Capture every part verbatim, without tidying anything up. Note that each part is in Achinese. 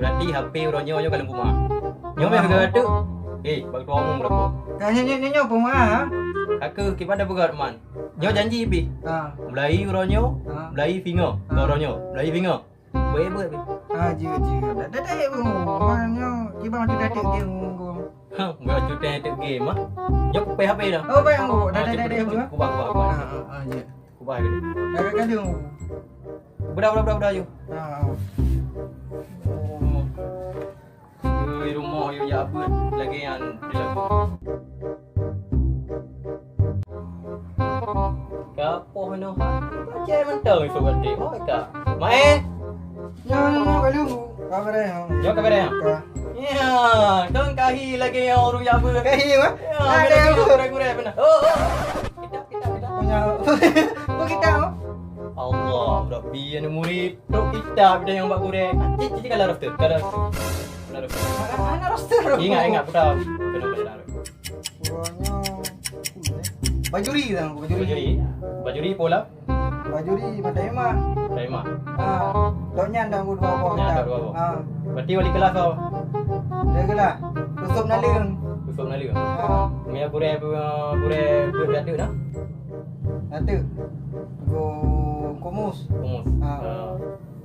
Berarti H P uroe nyoe nyoe ka lôn peumeu'ah. Nyoe meu'ah keu ateueh. Eh, bak tuha umum berapa? Ka nyoe nyoe nyoe peumeu'ah, ha? Ka keuh kiban dah peugah man. Nyoe janji pih. Ha. Belai uroe nyoe, ha, belai singoh. Ha. Uroe nyoe, belai singoh. Beuet-beuet pih. Ha, jeuet, jeuet. Dah, dah, dah, eh, oh, ha, nyoe kiban tu dah ateueh game, oh. Ha, buat cuti ateueh game, ha. Nyoe kupéh H P dah. Oh, baik, oh. Dah, ha, dah, dah, dah, dah, dah. Kubah, kubah, kubah. Ha, ha, ha, jeuet. Kubah ke? Dah, dah, dah, dah. Buda, buda, buda, buda, ayo. Ha, ha. Oh. Ui, rumoh yue jak beuet lagèe nyan dilaku. Ka poh nyoe ha, pacé mantong isok até. Hoi ka. Mai. Nyoe, nyoe, nyoe, ka lheueh. Ka beureh, ha. Nyoe ka beureh, ha? Ka. Ya, dong kahi lagèe nyoe ureueng jak beuet. Kahi, wah? Ya, ada lagèe nyoe gurèe-gurèe beuna. Oh, oh. Kitab, kitab, kitab. Punya. Apa kitab, oh? Allah, Rabbi, aneuk murit. Trok kitab dah nyang bak gurèe. Cit, cit, kalau roster, kalau roster. Kalau roster. Mana, mana roster? Ingat, ingat, peugah. Kena belajar. Bajuri kan, bajuri. Bajuri. Bajuri pola? Bajuri Mata Imah. Mata Imah. Ha. Dok nyan dah dua boh. Nyan dah dua boh. Ha. Berarti wali kelas kau? Wali kelas. Yusuf Naleueng. Yusuf Naleueng. Ha. Mia gurèe, gurèe, gurèe, gurèe dah. Nanti. Go Komus. Komus. Ha. Ha.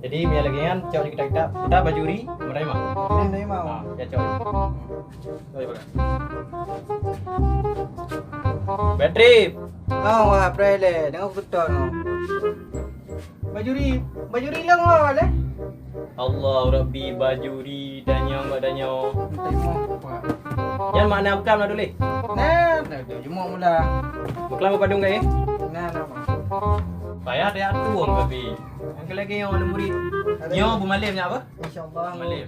Jadi, mia lagèe nyan, cok di kitab-kitab. Kitab Bajuri, Mata Imah. Bajuri Mata Imah. Ha, ya, cok. Cok, cok. Batri. Oh, wah, prai lé. Dengar kuton, oh. Bajuri, Bajuri long, oh, lé. Allah Rabbi, Bajuri, danyong, bak danyong. Entah mau apa. Nyan makna bukan lah tulis. Nah, dah, dah, jumuk mula. Buklam padum kat, eh? Nah, nah, Bang. Payah dah tuang tapi. Yang lagi yang ada murid. Ada. Nyoe beumalém nyak apa? InsyaAllah. Malém.